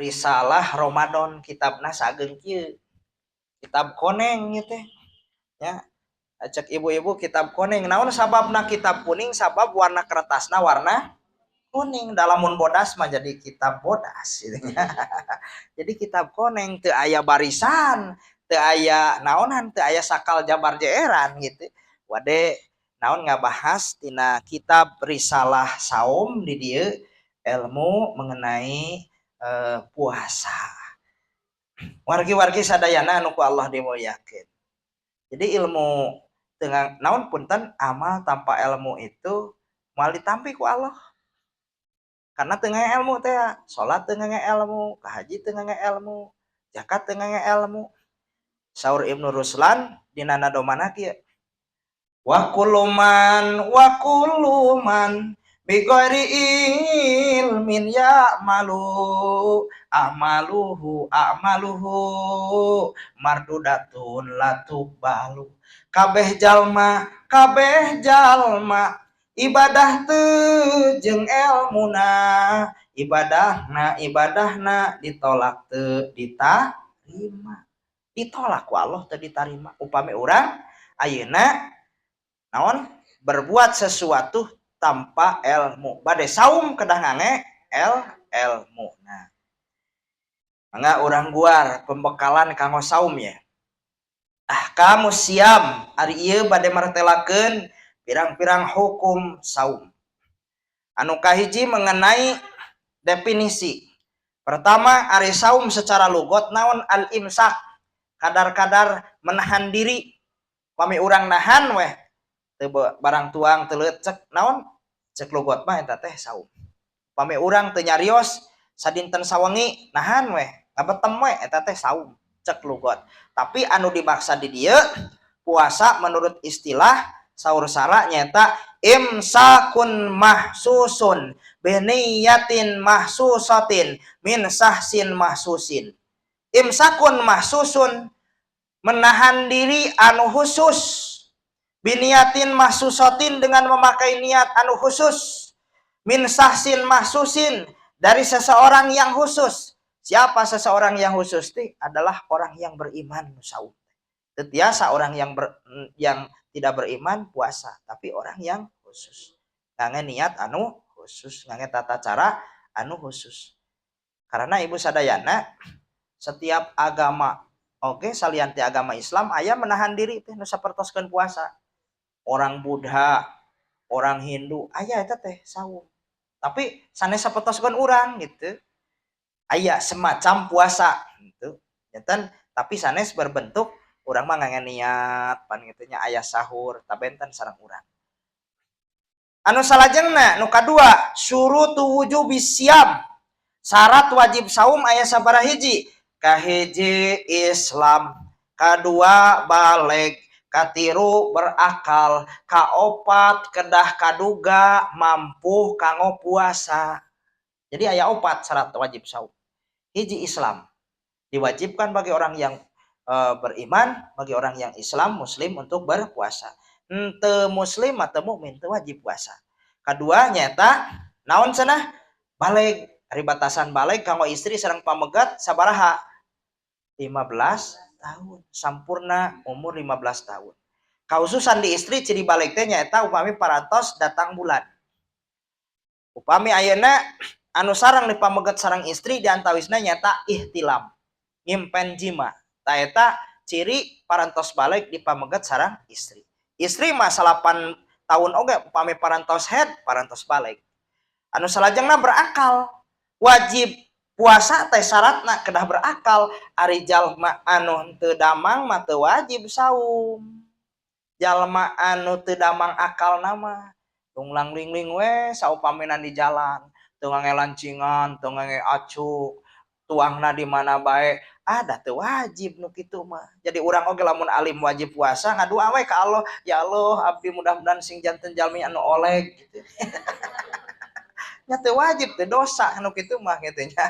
Risalah Ramadan, kitabna saageng kieu, kitab koneng ieu teh nya. Cek ibu-ibu kitab koneng. Naon sababna kitab kuning? Sabab warna kertasna warna kuning. Lamun bodas mah jadi kitab bodas gitu nya. Jadi kitab koneng teu aya barisan, teu aya naonan, teu aya sakal jabar jeeran gitu. Wade naon ngabahas tina kitab Risalah Saum di dieu, ilmu mengenai puasa. Wargi-wargi sadayana anu ku Allah dimuliakeun. Jadi ilmu dengan naon, punten, amal tanpa ilmu itu moal ditampi ku Allah. Karena teu ilmu teh, salat teu ilmu, ka haji teu ilmu, zakat teu ilmu. Saur Ibnu Ruslan dina nadomana kieu: "Wa kullu man, wa kullu man bi ghairi ilmin ya'malu, a'maluhu a'maluhu mardudatun la tuqbalu." Kabeh jalma, kabeh jalma ibadah teu jeung elmuna, ibadahna ibadahna ditolak, teu ditarima, ditolak ku Allah, teu ditarima. Upami urang ayeuna naon berbuat sesuatu tanpa ilmu, bade saum kedah ngange ilmu. Nah, mangga urang guar pembekalan kanggo saum ya. Ahkamus siam, ari ieu bade martelakeun pirang-pirang hukum saum. Anu kahiji mengenai definisi. Pertama, ari saum secara lugot naon? Al imsak, kadar-kadar menahan diri. Pami urang nahan weh teu barang tuang teu cek naon, cek lugot mah eta teh saum. Pami urang teu nyarios sadinten sawengi, nahan weh, ngabetem we, eta teh saum cek lugot. Tapi anu dimaksa di dieu puasa menurut istilah saur sara nyata imsakun mahsusun biniyatin mahsusatin min sahsin mahsusin. Imsakun mahsusun, menahan diri anu khusus, biniyatin mahsusatin, dengan memakai niat anu khusus, min sahsin mahsusin, dari seseorang yang khusus. Siapa seseorang yang khusus? Ti adalah orang yang beriman saum. Tetiasa orang yang tidak beriman puasa, tapi orang yang khusus ngangge niat anu khusus, ngangge tata cara anu khusus. Karena ibu sadayana, setiap agama oke, salian ti agama Islam, aya menahan diri teh nu sapertoskeun puasa. Orang Buddha, orang Hindu aya eta teh saum, tapi sanes sapertoskeun urang gitu. Aya semacam puasa gitu janten, tapi sanes berbentuk urang mah ngangge niat pan gitu nya, aya sahur, benten sareng urang. Anu salajengna, nu kadua, syurutu wujubis siam, syarat wajib saum aya sabaraha hiji? Kahiji Islam, kadua balig, katilu berakal, kaopat kedah kaduga mampu kanggo puasa. Jadi aya opat syarat wajib saum. Hiji Islam, diwajibkan bagi orang yang beriman, bagi orang yang Islam, muslim untuk berpuasa. Henteu muslim atau mukmin teu wajib puasa. Kedua nyata naon cenah? Balig. Ari batasan balig kanggo istri sareng pamegat sabaraha? 15 tahun, sampurna umur 15 tahun. Khususan di istri, ciri balig teh nyaeta upami parantos datang bulan. Upami ayeuna anu sarang di pamegat sarang istri, di antawisna nyata ihtilam, ngimpen jima. Ta eta ciri parantos balig di pamegat sarang istri. Istri mah 9 tahun oge upami parantos haid, parantos balig. Anu salajengna berakal. Wajib puasa teh syaratna kedah berakal. Ari jalma anu teu damang mah teu wajib saum. Jalma anu teu damang akalna mah lunglang lingling we saupaminan di jalan, teu ngangge lancingan, teu ngangge acuk, tuangna di mana bae, ah da teu wajib nu kitu mah. Jadi urang oge lamun alim wajib puasa, ngadua we ka Allah, "Ya Allah, abdi mudah-mudahan sing janten jalmi anu oleg," gitu. Nya teu wajib, teu dosa nu kitu mah kitu nya.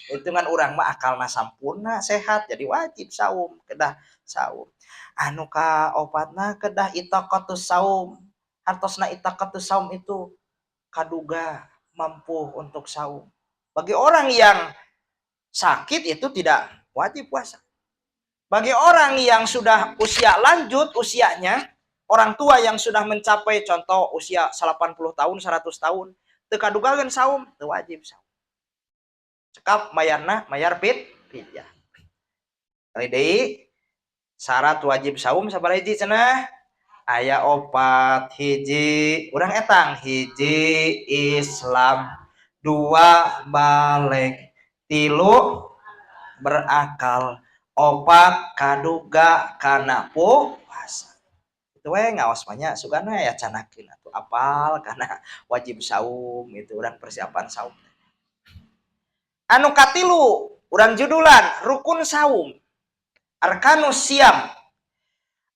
Hitungan urang mah akalna sampurna, sehat, jadi wajib saum, kedah saum. Anu kaopatna kedah itaqatus saum. Hartosna itaqatus saum itu kaduga mampu untuk saum. Bagi orang yang Sakit itu tidak wajib puasa. Bagi orang yang sudah usia lanjut usianya, orang tua yang sudah mencapai contoh usia 80 tahun, 100 tahun, teu kadugakeun saum, teu wajib saum. Cekap mayarna mayar fidyah. Kali deui, syarat wajib saum sabaraha hiji cenah? Aya opat. Hiji, urang etang, hiji Islam, dua balig, tilu berakal, opat kaduga kana puasa. Itu we ngaos banyak sugana ya, canakeun atuh apal kana wajib saum itu. Urang persiapan saum. Anu katilu, urang judulan rukun saum, arkanus siyam.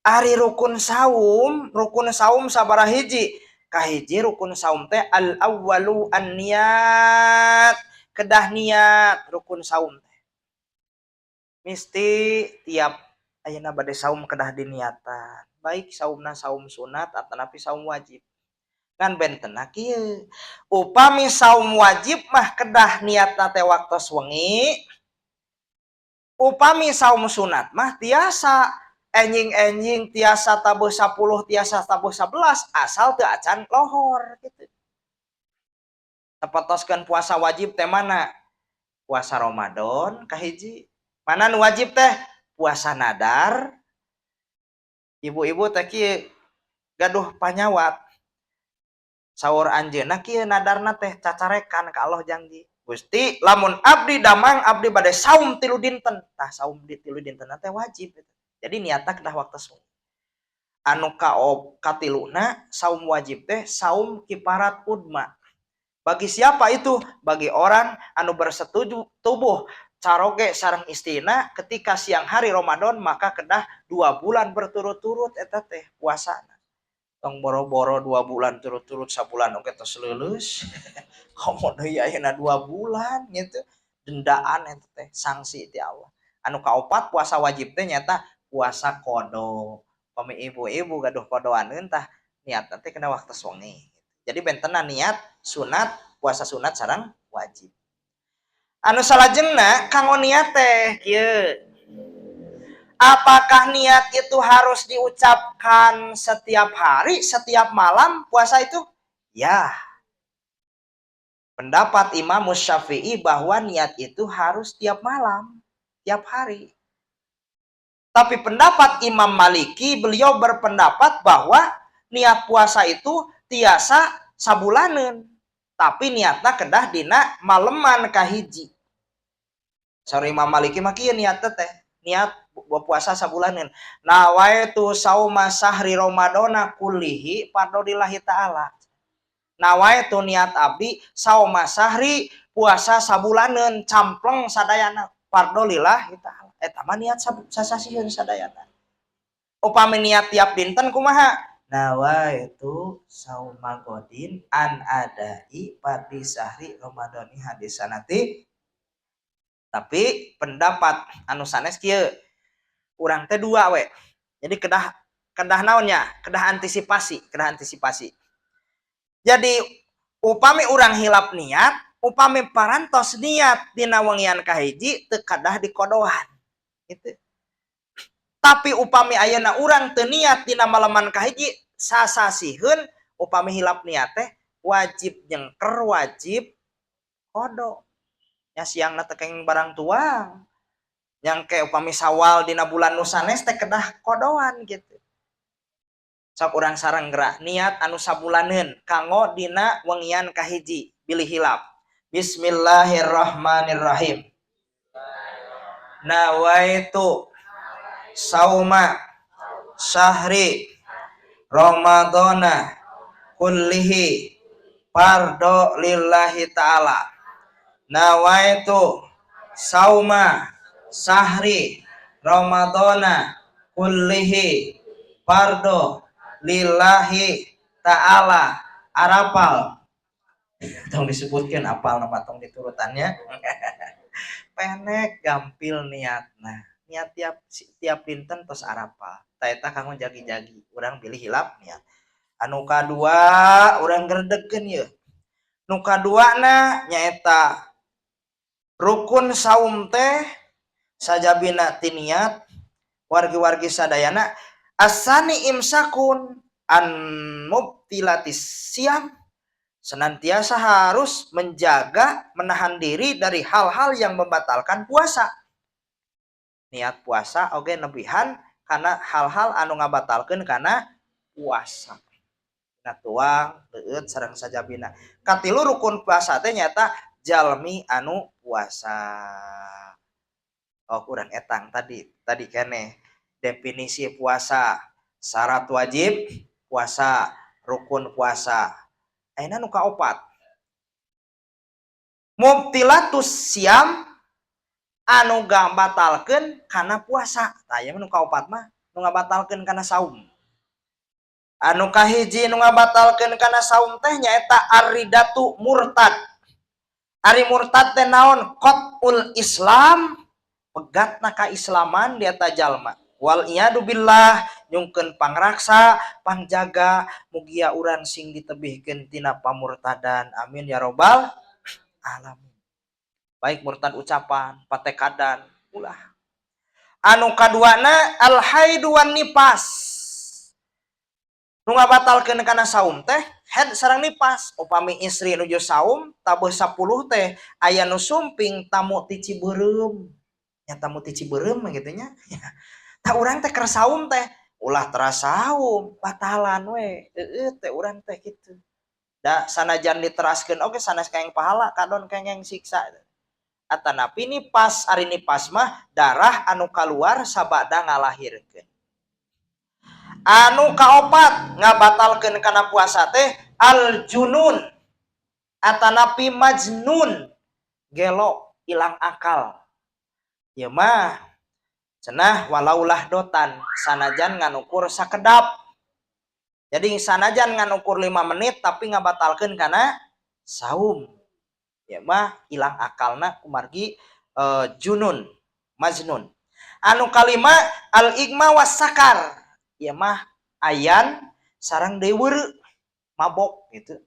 Ari rukun saum, rukun saum sabaraha hiji? Kahiji rukun saum teh al awwalu an niat, kedah niat. Rukun saum teh misti tiap ayeuna bade saum kedah diniatan, baik saumna saum sunat atanapi saum wajib. Ngan bentena kieu, upami saum wajib mah kedah niatna teh waktos wengi, upami saum sunat mah tiasa enjing-enjing, tiasa tabuh 10, tiasa tabuh 11, asal teu acan lohor gitu. Sapatoskeun puasa wajib teh mana? Puasa Ramadan kahiji. Mana nu wajib teh? Puasa nadar. Ibu-ibu teh kieu, gaduh panyawat. Saur anjeunna kieu, nadarna teh cacarekan ka Allah, janji, "Gusti, lamun abdi damang, abdi bade saum 3 dinten." Tah, saum di 3 dinten teh wajib. Jadi niatna kedah waktu. Anu katiluna saum wajib teh saum kiparat udma. Bagi siapa itu? Bagi orang anu bersetuju tubuh caroge sareng istrina ketika siang hari Ramadan, maka kedah 2 bulan berturut-turut eta teh puasa. Tong boro-boro 2 bulan turut-turut, sabulan oge tos leuleus, komo deui ayeuna 2 bulan gitu. Dendaan eta teh, sanksi ti Allah. Anu kaopat puasa wajib teh nyata puasa qodo. Pami ibu-ibu gaduh qodoan, tah niat teh kena waktu wengi. Jadi bentena niat sunat, puasa sunat sareng wajib. Anu salajengna kanggo niat teh kieu, apakah niat itu harus diucapkan setiap hari, setiap malam puasa itu? Ya, pendapat Imam Syafi'i bahwa niat itu harus tiap malam, tiap hari. Tapi pendapat Imam Maliki, beliau berpendapat bahwa niat puasa itu tiasa sabulanen, tapi niatna kedah dina maleman kahiji. Saur Imam Maliki mah kieu niat teh, niat puasa sabulanen, nawaitu sauma sahri ramadhana kullihi fardholillahi ta'ala. Nawaitu, niat abdi, sauma sahri, puasa sabulanen campleng sadayana, fardholillahi ta'ala. Eta mah niat sasasieun sadayana. Upami niat tiap dinten kumaha? Nawaitu sauma ghodin an adai fardhi sahri ramadhani hadis sanati. Tapi pendapat anu sanes kieu, urang teh dua we. Jadi kedah kedah naonnya, kedah antisipasi, kedah antisipasi. Jadi upami urang hilap niat, upami parantos niat dina wengian kahiji, teu kadah dikodoan gitu. Tapi upami ayeuna urang teu niat dina malaman kahiji, sasasihun, upami hilap niat teh wajib nyengker, wajib qodo nya. Siangna teh kenging barang tuang yang kayak upami Sawal dina bulan nu sanes teh kedah kodoan gitu. Sok urang sareng gerak niat anu sabulaneun kanggo dina wengian kahiji, bilih hilap. Bismillahirrahmanirrahim. Nawaitu sauma syahri ramadhana kullihi fardo lillahi ta'ala. Nawaitu sauma sahri ramadhana kullihi fardo lillahi ta'ala. Arapal? Tong disebutkan apal nama, tong diturutannya. Pendek, gampil niatna. Niat tiap tiap dinten tos arapal. Tah, eta kanggo jagi-jagi urang bilih hilap niat. Anu kadua, urang gredegkeun ye. Nu kaduana nyaeta Rukun saum teh sajabina ti niat, wargi-wargi sadayana. Asani imsakun an mubtilatis siyam, senantiasa harus menjaga, menahan diri dari hal-hal yang membatalkan puasa. Niat puasa oge nebihan karena hal-hal anu ngabatalkeun kana puasa. Nah, tuang, leueut, sareng sajabina. Katilu, rukun puasa teh nyata jalmi anu puasa. Oh, kurang etang tadi tadi keneh definisi puasa, syarat wajib puasa, rukun puasa. Ayeuna nu kaopat, mubtilatus siyam, anu ngabatalkeun kana puasa. Tah, ieu nu kaopat mah nu ngabatalkeun kana saum. Anu kahiji nu ngabatalkeun kana saum teh nyaeta arridatu, murtad. Ari murtad teh naon? Qat'ul Islam, pegatna kaislaman di eta jalma. Wal iyadu billah, nyungkeun pangraksa pangjaga, mugia urang sing ditebihkeun tina pamurtadan, amin ya robbal alamin. Baik murtad ucapan, patekadan, ulah. Anu kaduana, al haidu wan nifas. Nu ngabatalkeun kana saum teh haid sareng nifas. Upami istri nuju saum tabuh 10 teh aya nu sumping tamu ti Cibeureum nya, tamu ti Cibeureum gitu nya. Tah, urang teh keur saum teh ulah teras saum, batalan we eueuh teh urang teh kitu. Da sanajan diteraskeun oge sanes kenging pahala, kadon kenging siksa. Atanapi nifas. Ari nifas mah darah anu kaluar sabada ngalahirkeun. Anu kaopat ngabatalkeun kana puasa teh al junun atanapi majnun, gelo, hilang akal. Ieu mah cenah walau lahdotan, sanajan ngan ukur sakedap. Jadi sanajan ngan ukur 5 menit tapi ngabatalkeun kana saum. Ya mah hilang akalna kumargi junun, majnun. Anu kalima, al igma was sakar. Ya mah ayan sareng deweureu, mabok gitu.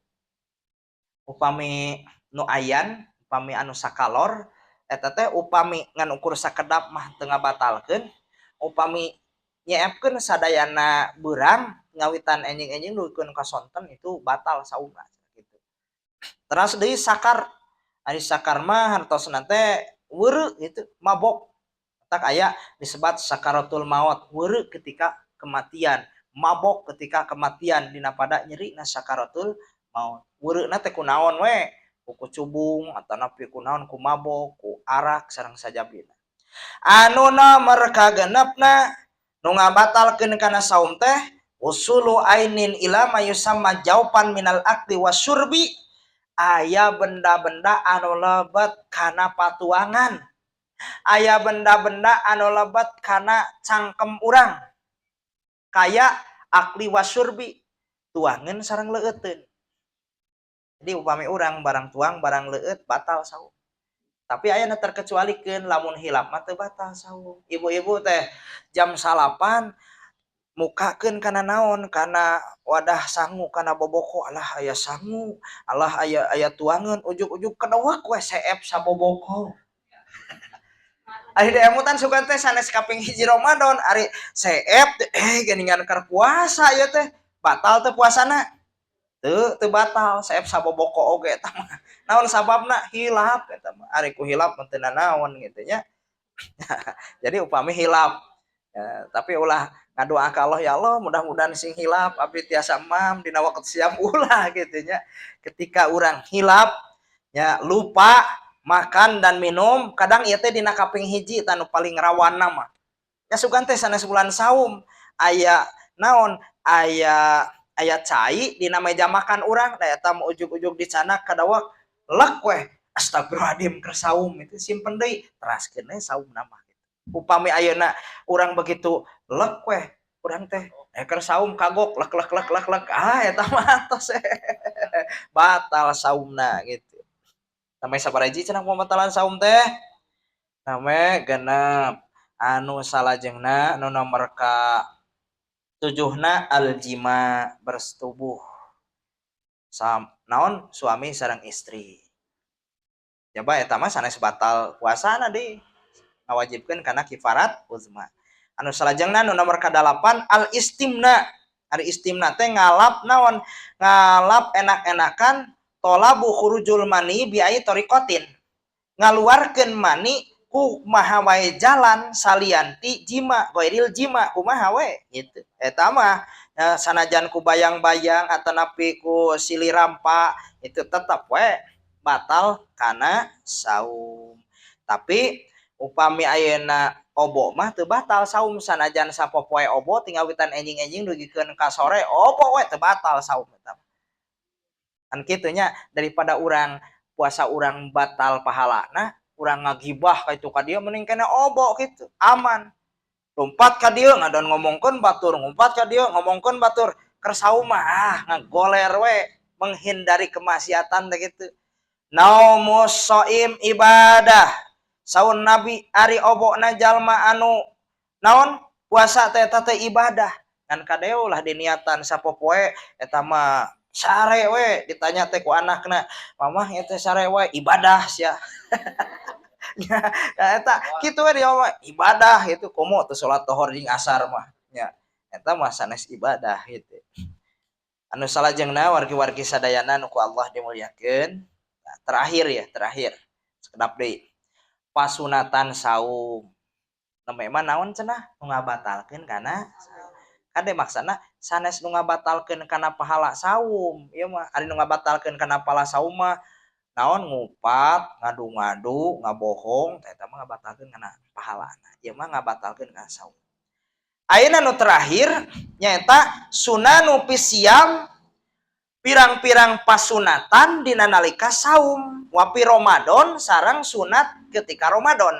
Upami nu ayan, upami anu sakalor eta teh, upami ngan ukur sakedap mah teu ngabatalkeun. Upami nyeepkeun sadayana beurang ngawitan enjing-enjing dugikeun ka sonten, itu batal saumna gitu. Teras deui sakar. Ari sakar mah hartosna teh weureu gitu, mabok. Tak aya disebat sakaratul maut, weureu ketika kematian, mabok ketika kematian, dina pada nyeri na sakaratul maut. Weureuna teh kunaon we, ku kucubung atanapi ku naon, ku mabok, ku arak, sareng sajabina. Anu nomor kagenepna nu ngabatalkeun kana saum teh usulu ainin ila ma yusamma jaufan minal akli wasyurbi. Aya benda-benda anu lebet kana patuangan, aya benda-benda anu lebet kana cangkem urang, kaya akli wasyurbi, tuangan sareng leueuteun. Jadi upami urang barang tuang barang leueut, batal saum. Tapi aya nu terkecualikeun, lamun hilap mah teu batal saum. Ibu-ibu teh jam 9 mukakeun kana naon, kana wadah sangu, kana boboko. Alah, aya sangu, alah, aya aya tuangeun, ujug-ujug kedewek we seep saboboko. Ari emutan sugan teh sanes kaping 1 Ramadan, ari seep teh, geuningan keur puasa ieu teh. Batal teu puasana? Teu, teu batal seep saboboko oge eta mah. Naon sababna? Hilap eta mah. Ari ku hilap mah teu nanaon gitu nya. Jadi upami hilap ya, tapi ulah ngadoa ka Allah, "Ya Allah, mudah-mudahan sing hilap, abdi tiasa emam dina waktu siam," ulah gitu nya. Ketika urang hilap ya, lupa makan dan minum, kadang ieu teh dina kaping 1 tah nu paling rawanna mah ya. Sugan teh sanes bulan saum, aya naon, aya aya cai dina meja makan urang. Da eta mah ujug-ujug dicandak, kadawak lek weh, astagfirullahaladzim, keur saum. Itu simpen deui, teraskeun we saumna mah. Upami ayeuna urang begitu lek weh, urang teh keur saum kagok lek lek lek lek lek, ah, eta mah tos batal saumna gitu. Namanya sabaraha hiji cenah pembatalan saum teh? Name 6. Anu salajengna, nu nomor ka tujuhna, aljima, bersetubuh. Sam, naon, suami sareng istri. Coba eta mah sanes batal puasana deui, ngawajibkeun kana kifarat uzma. Anu salajengna, nu nomor kadalapan, al istimna. Ari istimna teh ngalap naon? Ngalap enak-enakan, tolabu khurujul mani bi ayyi thoriqotin, ngaluarkeun mani ku kumaha wae jalan salian ti jima, ghairil jima, kumaha we gitu. Eta mah sanajan ku bayang-bayang atanapi ku sili rampa, itu tetap we batal kana saum. Tapi upami ayeuna obo mah teu batal saum, sanajan sapopoe obo tinggal witan enjing-enjing dugikeun ka sore obo we, teu batal saum eta. Kan kitu nya, daripada urang puasa urang batal pahalana, urang ngagibah ka itu ka dieu, mending kena obo gitu, aman. Lompat ka dieu ngadon ngomongkeun batur, ngumpat ka dieu ngomongkeun batur, keur saum mah ah ngagoler we, menghindari kemaksiatan teh kitu. Naumus shaim ibadah. Saur Nabi, ari obona jalma anu naon puasa teh, eta teh ibadah. Ngan kade ulah diniatan sapopoe, eta mah sare we. Ditanya teh ku anakna, "Mamah, ieu teh sare we?" "Ibadah sia." Nya eta kitu we dia mah, ibadah itu komo teu salat lohor jeung asar mah nya, eta mah sanes ibadah gitu. Anu salajengna, wargi-wargi sadayana nu ku Allah dimuliakeun. Nah, terakhir ya, terakhir sakedap deui, pasunatan saum. Nembe mah naon cenah nu ngabatalkeun kana? Kade, maksana sanes nu ngabatalkeun kana pahala saum ieu mah. Ari nu ngabatalkeun kana pahala saum mah naon? Ngupat, ngadu-ngadu, ngabohong, eta mah ngabatalkeun kana pahalana. Ieu mah ngabatalkeun kana saum. Ayeuna nu terakhir nyaeta sunanu fisiyam, pirang-pirang pasunatan dina nalika saum, wa fi Ramadan, sareng sunat ketika Ramadan.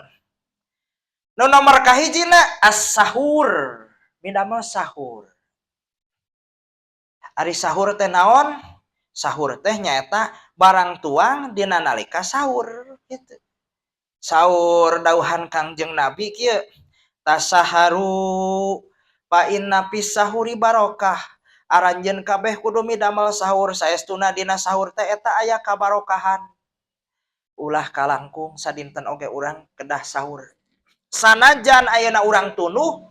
Nu nomor kahijina, as-sahur, midamel sahur. Ari sahur teh naon? Sahur teh nyaeta barang tuang dina nalika sahur gitu. Saur dauhan Kangjeng Nabi kieu, tasaharu fa inna fis sahuri barokah. Aranjeun kabeh kudu midamel sahur, saestuna dina sahur teh eta aya kabarokahan. Ulah kalangkung, sadinten oge urang kedah sahur. Sanajan ayeuna urang tunduh,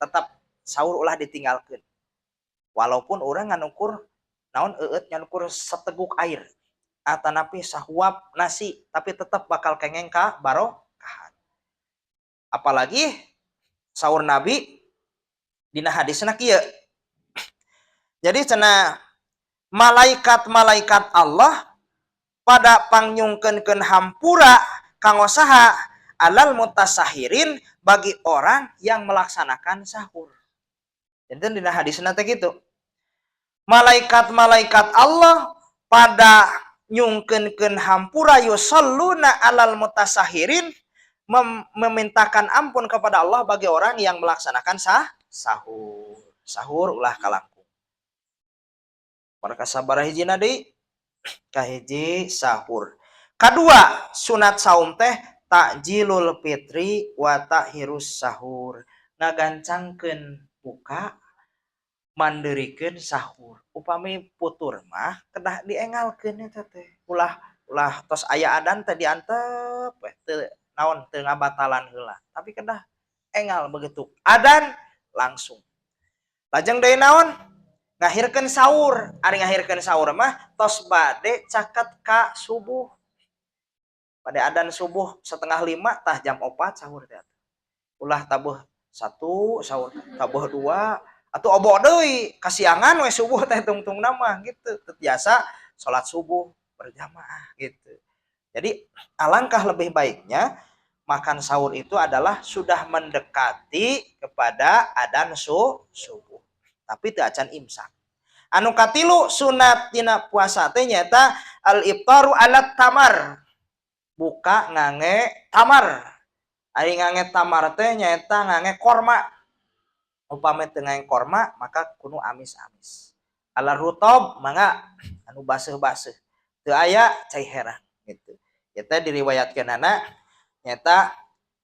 tetap sahur ulah ditinggalkeun. Walaupun urang ngan ukur naon, eueut, ngan ukur seteguk air atanapi sahuap nasi, tapi tetap bakal kengeng ka barokahan. Apalagi saur Nabi dina hadisna kieu. Jadi cenah, malaikat-malaikat Allah pada pangnyungkeunkeun hampura kanggo saha? Alal mutasahirin, bagi orang yang melaksanakan sahur. Jadi dina hadisna teh gitu. Malaikat-malaikat Allah pada nyungkeunkeun hampura, yusalluna alal mutasahirin, memintakan ampun kepada Allah bagi orang yang melaksanakan sahur. Sahur ulah kalangkung. Mereka sabaraha hijina deui? Kahiji sahur. Kedua, sunat saum teh takjilul fitri wa takhirus sahur. Ngagancangkeun buka, mandeurikeun sahur. Upami futur mah kedah diengalkeun eta teh. Ulah ulah tos aya adan teh diantep we, teu naon, teu ngabatalan heula. Tapi kedah engal, begitu adan langsung. Lajeng deui naon? Ngahirkeun sahur. Ari ngahirkeun sahur mah tos bade caket ka subuh. Pada adan subuh 4.30, tah jam 4 sahur teh. Ulah tabuh 1 sahur, tabuh 2, atau obo deui, kasiangan we subuh teh tungtungna mah gitu. Teu biasa salat subuh berjamaah gitu. Jadi alangkah lebih baiknya makan sahur itu adalah sudah mendekati kepada adan subuh. Tapi teu acan imsak. Anu katilu, sunat dina puasa teh nyaeta al iftaru alat tamar. Buka ngange tamar. Ari ngange tamar teh nyaeta ngange korma. Upami teu ngange korma maka kudu amis-amis. Ala rutob, mangga anu baseuh-baseuh. Teu aya, cai herang gitu. Eta diriwayatkeunana nyaeta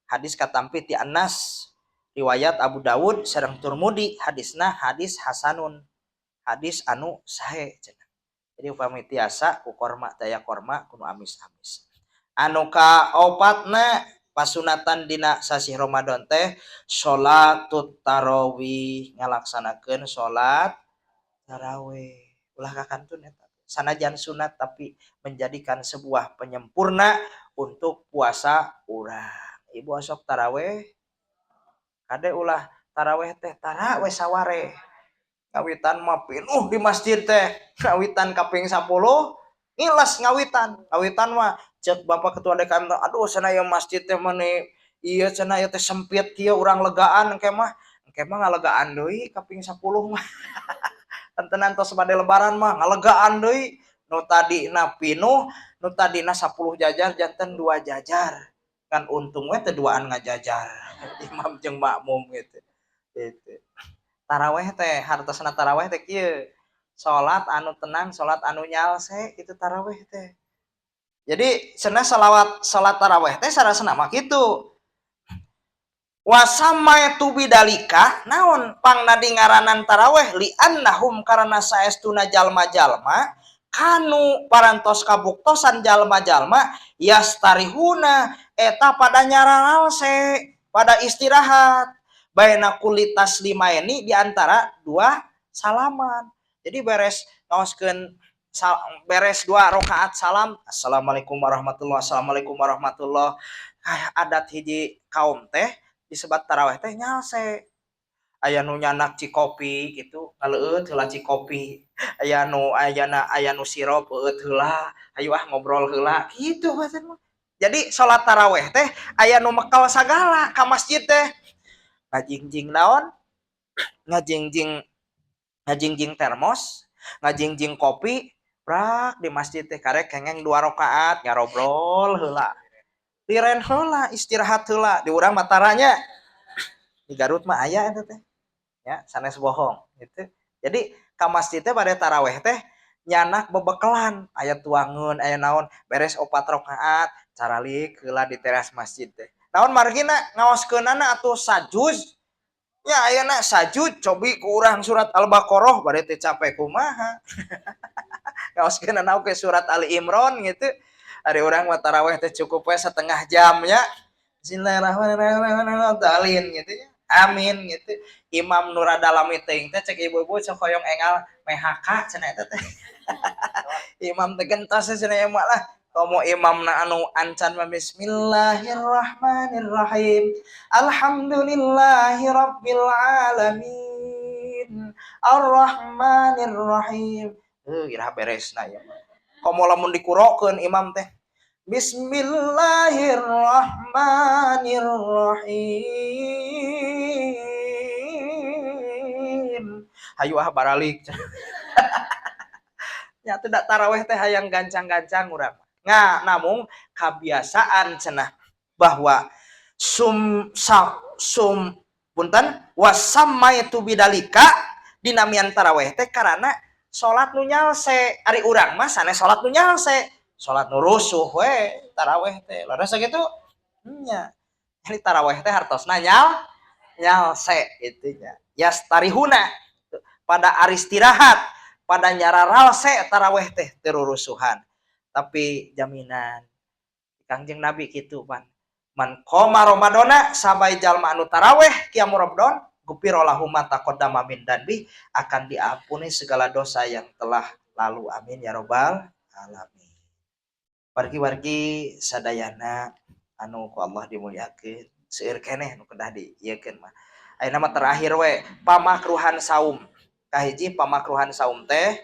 hadis katampi ti Anas, riwayat Abu Dawud sareng Turmudi, hadisna hadis hasanun, hadis anu sahe cenah. Jadi upami tiasa ku korma, teu aya korma kudu amis-amis. Anu kaopatna pasunatan dina sasih Ramadan teh sholatut tarawih, ngalaksanakeun salat tarawih. Ulah kakantun eta. Sanajan sunat, tapi menjadikan sebuah penyempurna untuk puasa urang. Ibu osok taraweh, kade ulah taraweh teh taraweh saware. Ngawitan mah pinuh di masjid teh. Ngawitan kaping 10 ngilas ngawitan. Ngawitan mah cek Bapak Ketua Dekan, "Aduh," cenah, "ieu masjid teh meni ieu," cenah, "ieu teh sempit kieu, urang legaan engke mah." Engke mah ngalegaan deui kaping 10 mah. Tentenan tos bade lebaran mah ngalegaan deui. Nu tadina pinuh, nu tadina 10 jajar janten 2 jajar. Kan untung we teu duaan ngajajar. Imam jeung makmum gitu. Gitu. Taraweh teh hartosna taraweh teh kieu. Salat anu tenang, salat anu nyalse itu taraweh teh. Jadi cenah salawat salat taraweh teh sarasana mah kitu. Wasammaitu bidzalika, naon pangna dingaranan taraweh, li annahum karena saestuna jalma-jalma kanu parantos kabuktosan jalma-jalma yastarihuna eta pada nyaralse, pada istirahat, baina kulli taslimaini di antara dua salaman. Jadi beres ngaoskeun, beres dua rakaat salam, "Assalamualaikum warahmatullah, assalamualaikum warahmatullah." Ah, adat hiji kaum teh disebat taraweh teh nyalse. Aya nu nyandak cikopi gitu, ngaleueut heula cikopi. Aya nu ayana aya nu sirop eueut heula, "Ayo ah, ngobrol heula," kitu mah. Jadi salat taraweh teh aya nu mekel sagala ka masjid teh. Ngajingjing naon? Ngajingjing ngajingjing termos, ngajingjing kopi, prak di masjid teh karek kengeng dua rakaat ngarobrol heula. Liren heula, istirahat heula. Di urang mah tara nya. Di Garut mah aya eta teh. Ya, sanes bohong gitu. Jadi ka masjid teh pada taraweh teh nyandak bebekelan, aya tuangeun, aya naon, beres opat rakaat, caralik heula di teras masjid teh. Naon margina ngaoskeunana atuh sajuz. Ya ayeuna sajuz cobi ku urang surat Al-Baqarah bade teh capek kumaha. Ngaoskeunana oge surat Ali Imran gitu. Ari urang mah taraweh teh cukup we setengah jam ya. Bismillahirrahmanirrahim gitu ya. Amin gitu. Imam nu rada lami teuing teh cek ibu-ibu sok hoyong engal PHK cenah eta teh. Imam teh gentos cenah mah lah. Komo imamna anu ancan mah, "Bismillahirrahmanirrahim. Alhamdulillahirabbil alamin. Arrahmanirrahim." Heuh, iraha beresna ieu mah. Komo lamun dikurokeun imam teh. "Bismillahirrahmanirrahim. Hayu ah, baralik." Ya tidak taraweh teh hayang gancang-gancang urang. Nah, namun kebiasaan cenah bahwa sum sa, sum punten wasammaitu bidzalika dinamian taraweh teh karena salat nu nyalse. Ari urang mah sanes salat nu nyalse, salat nu rusuh we taraweh teh. Leres sakitu nya. Jadi taraweh teh hartosna nyalse gitu nya. Yastarihuna pada aristirahat, pada nyararalse taraweh teh teu rusuhan. Tapi jaminan Kangjeng Nabi kitu pan. Man qoma Ramadhana, sabai jalma anu taraweh qiyam Ramadan, ghufira lahu ma taqaddama min dzanbi, akan diampuni segala dosa yang telah lalu. Amin ya robbal alamin. Wargi-wargi sadayana anu ku Allah dimuliakeun, seueur keneh nu kedah diieukeun mah. Ayeuna mah terakhir we pamakruhan saum. Kahiji pamakruhan saum teh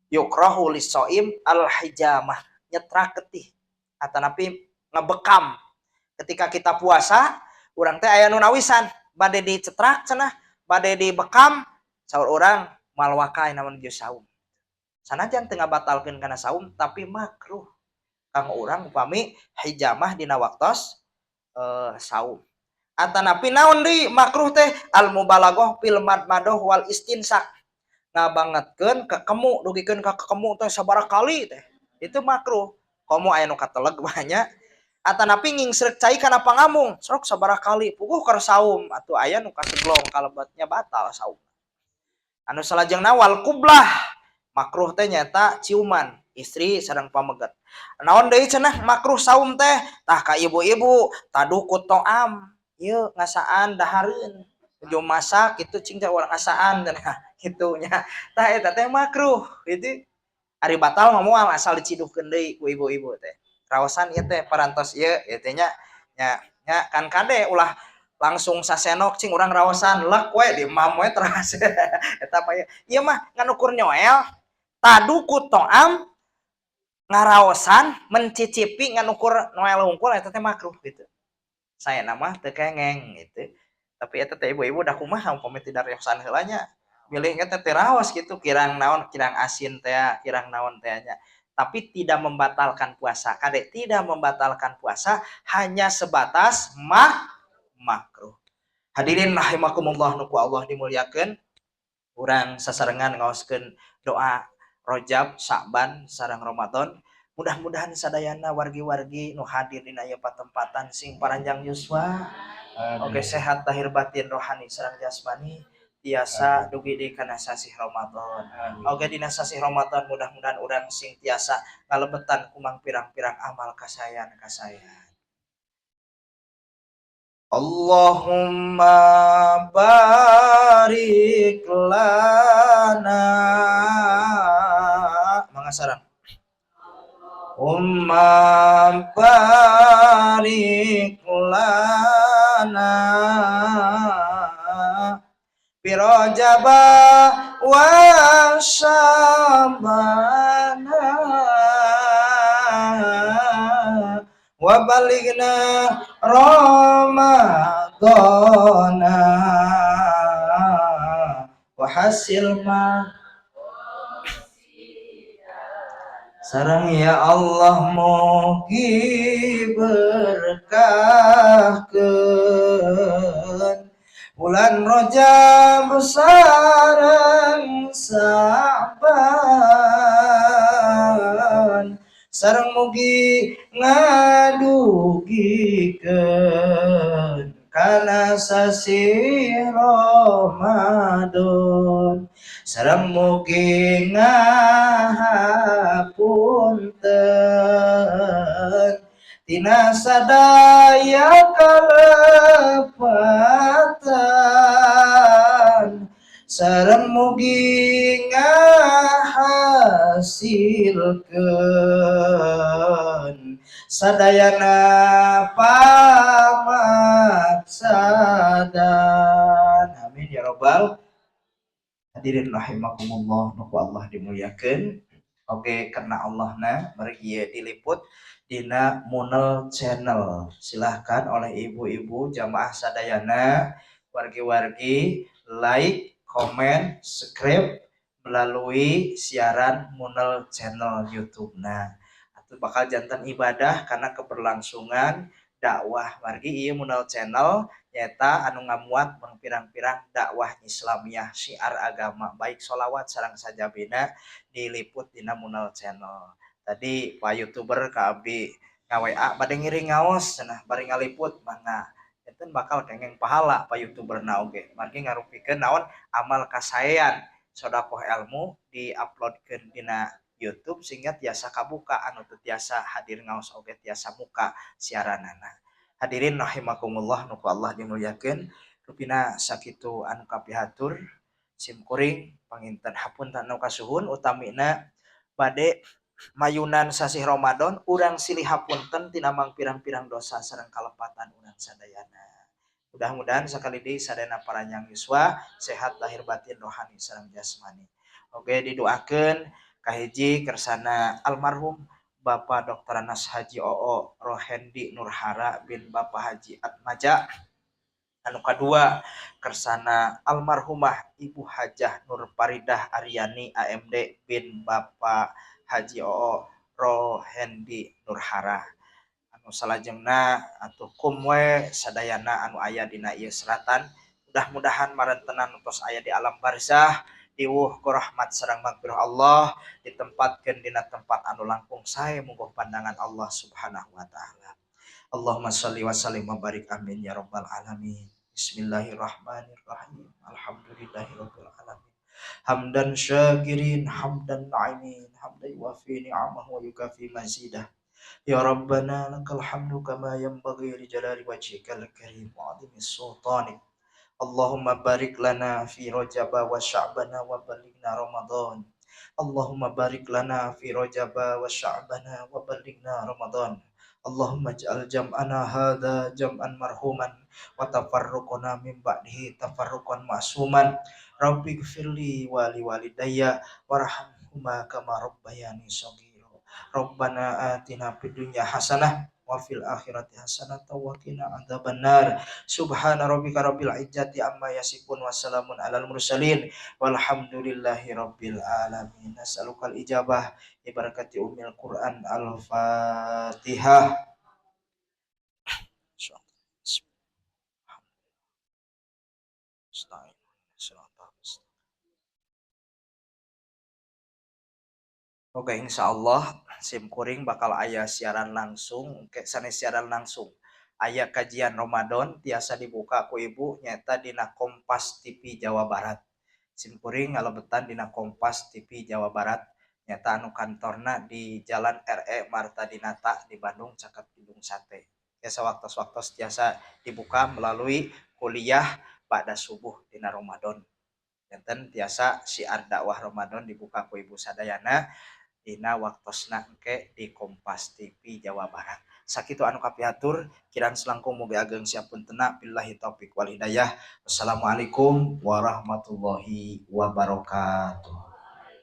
yukrahu lisoim al hijamah, nyetrak getih atanapi ngebekam. Ketika kita puasa, urang teh aya nu nawisan bade dicetrak cenah, bade dibekam, saur urang moal waka ayeuna menuju saum. Sanajan teu ngabatalkeun kana saum, tapi makruh kanggo urang upami hijamah dina waktos saum. Atanapi naon deui makruh teh al mubalaghah fil madmadah wal istinsak, ngabangetkeun kekemu dugikeun ka kekemu teh sabaraha kali teh itu makruh. Komo aya nu kateleg banyak. Atanapi ngingsreuk cai kana pangamung srok sabaraha kali puguh keur saum atuh aya nu kaseglong kalebetnya batal saum. Anu salajengna wal qublah, makruh teh nyata ciuman. Istri sareng pameget. Naon deui cenah makruh saum teh? Tah ka ibu-ibu taduku to'am. Ieu ngasaan dahareun. Nuju masak kitu cing teh urang ngasaan cenah kitu nya. Tah eta teh makruh gitu. Ari batal mah moal asal diciduhkeun deui ku ibu-ibu teh. Raosan ieu teh parantos ieu ieu teh nya nya nya kan kade ulah langsung sasenok cing urang raosan lek we diemam we teras. Eta mah ieu mah ngan ukur nyoel taduku to'am ngaraosan mencicipi ngan ukur noel hungkul eta teh makruh gitu. Saya nama teu kengeng gitu. Tapi eta teh ibu-ibu dah kumaha umpami teu daraosan heula nya. Milih teh teu raos gitu kirang naon kirang asin teh kirang naon teh nya. Tapi tidak membatalkan puasa. Kade tidak membatalkan puasa hanya sebatas makruh. Hadirin rahimakumullah nu ku Allah dimuliakeun. Urang sasarengan ngaoskeun doa Rajab, Sa'ban sareng Ramadan. Mudah-mudahan sadayana wargi-wargi nu hadir dina ieu patempatan sing paranjang yuswa. Oke sehat lahir batin rohani sareng jasmani tiasa dugi deui kana sasih Ramadan. Oke dina sasih Ramadan mudah-mudahan urang sing tiasa ngalebetan kumang pirang-pirang amal kasayan-kasayan. Allahumma barik lana mangga sareng Umma barik lana fi Rajaba wa Sya'bana wa balighna Ramadana wa hasil ma sareng ya Allah mugi berkahkeun bulan Rajab sareng Sa'ban sareng mugi ngadugikeun kana sasih Ramadan sareng mugi ngahapunten tina sadaya kalepatan sareng mugi ngahasilkeun sadayana pamaksadan. Amin ya rabbal. Hadirin rahimakumullah nu ku Allah dimuliakeun. Oke karena Allahna margi ieu diliput dina Munel Channel. Silahkan oleh ibu-ibu jamaah sadayana wargi-wargi like, komen, subscribe melalui siaran Munel Channel YouTube. Nah, atau bakal jantan ibadah karena keberlangsungan dakwah wargi ieu Munel Channel nyata anu ngamuat mangpirang-pirang dakwah Islamiyah syiar agama baik sholawat sareng sajabina diliput dina Munel Channel. Tadi pak YouTuber ka abdi nga-WA bade ngiring ngaos cenah bari ngaliput mangga. Enten bakal kengeng pahala pak YouTuber na oge. Margi ngarupikeun naon amal kasaean sedekah ilmu diuploadkeun dina YouTube sehingga tiasa kabuka anu teu tiasa hadir ngaos oge tiasa muka siaranana. Hadirin rahimakumullah nu ku Allah dimuliakeun. Rupina sakitu anu kapihatur sim kuring panginten hapunten anu kasuhun utamina bade mayunan sasih Ramadan urang silih hapunten tina mangpirang-pirang dosa sareng kalepatan urang sadayana. Mudah-mudahan sakali deui sadayana paranjang yuswa sehat lahir batin rohani sareng jasmani. Oke didoakeun kahiji kersana almarhum Bapak Dr. Anas Haji Oo Rohendi Nurhara bin Bapak Haji Atmaja. Anu kadua kersana almarhumah Ibu Hajah Nur Faridah Aryani AMD bin Bapak Haji Oo Rohendi Nurhara. Anu salajengna atuh kumwe sadayana anu aya dina ieu seratan mudah-mudahan marentenan tos aya di alam barzah diwuh ku rahmat sareng magfirah Allah ditempatkeun dina tempat anu langkung sae mungguh pandangan Allah Subhanahu wa taala. Allahumma shalli wa sallim wa barik amin ya rabbal alamin. Bismillahirrahmanirrahim. Alhamdulillahirabbil alamin. Hamdan syakirin hamdan na'imin Hamdan yuwafi ni'amahu wa yukafi mazidah. Ya Rabbana lakal hamdu kama yanbaghi li jalali wajhikal karim wa 'azimi sultanik. Allahumma barik lana fi Rajab wa Sya'bana wa balighna Ramadan. Allahumma barik lana fi Rajab wa Sya'bana wa balighna Ramadan. Allahumma ij'al jam'ana hadza jam'an marhuman wa tafarruqana min ba'dihi tafarruqan ma'suman. Rabbi gfirli wa liwalidayya warhamhuma kama rabbayani shaghira. Rabbana atina fid dunya hasanah wa fil akhirati hasanah wa qina adzabannar. Subhana rabbika rabbil izzati amma yasifun wa salamun alal mursalin walhamdulillahi rabbil alamin. Nas'alukal ijabah bi barakati ummil Quran. Al-Fatihah. Oke, insyaallah sim kuring bakal aya siaran langsung, ke sanes siaran langsung. Aya kajian Ramadan tiasa dibuka ku ibu nyata dina Kompas TV Jawa Barat. Sim kuring ngalebetan dina Kompas TV Jawa Barat nyata anu kantorna di Jalan RE Martadinata di Bandung caket Gedung Sate. Ya, sawaktos-waktos tiasa dibuka melalui kuliah pada subuh dina Ramadan. Janten tiasa syiar dakwah Ramadan dibuka ku ibu sadayana dina waktosna engke di Kompas TV Jawa Barat. Sakitu anu kapihatur, kirang selangkung mugi ageng siapuntena, billahi taufik wal hidayah. Wassalamualaikum warahmatullahi wabarakatuh.